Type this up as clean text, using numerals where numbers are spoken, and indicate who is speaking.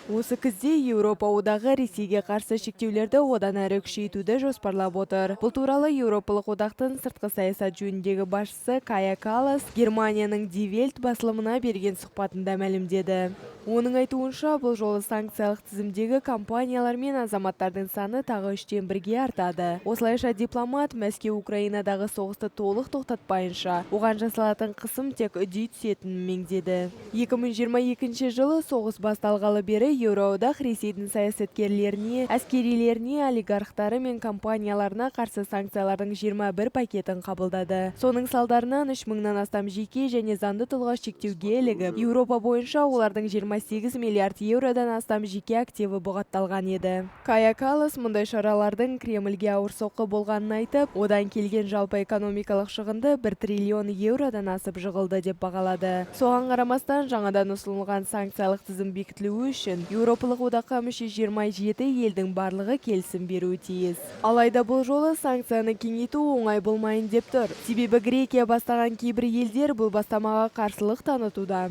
Speaker 1: Осы күзде Еуропа Одағы Ресейге қарсы шектеулерді одан әрі күшейтуді жоспарлап отыр. Бұл туралы Еуропалық Одақтың сыртқы саясат жөніндегі басшысы Кая Каллас Германияның Die Welt басылымына берген сұхбатында мәлімдеді. Оның айтуынша, бұл жолы санкциялық тізімдегі компаниялар мен азаматтардың саны тағы үштен бірге артады. Осылайша, дипломат Мәскеу Украинадағы соғысты толық тоқтатпайынша, оған жасалатын қысым тек үдей түсетінін меңзеді. 2022 жылы соғыс басталғалы бері Еуроодақ Ресейдің саясаткерлеріне, әскерилеріне, олигархтары мен компанияларына қарсы санкциялардың 21 пакетін қабылдады. Соның салдарынан 3 мыңнан астам жеке және заңды тұлға шектеуге ілігіп, Еуропа бойынша олардың 28 миллиард еуродан астам жеке активі бұғатталған еді. Кая Каллас мұндай шаралардың Кремльге ауыр соққы болғанын айтып, одан келген жалпы экономикалық шығынды 1 триллион еуродан асып жығылды деп бағалады. Соған қарамастан, жаңадан ұсынылған санкциялық тізім бекітілуі үшін Еуропалық Одаққа мүше 27 елдің барлығы келісім беруі тиіс. Алайда бұл жолы санкцияны кеңейту оңай болмайын деп тұр. Себебі Грекия бастаған кейбір елдер бұл бастамаға қарсылық танытуда.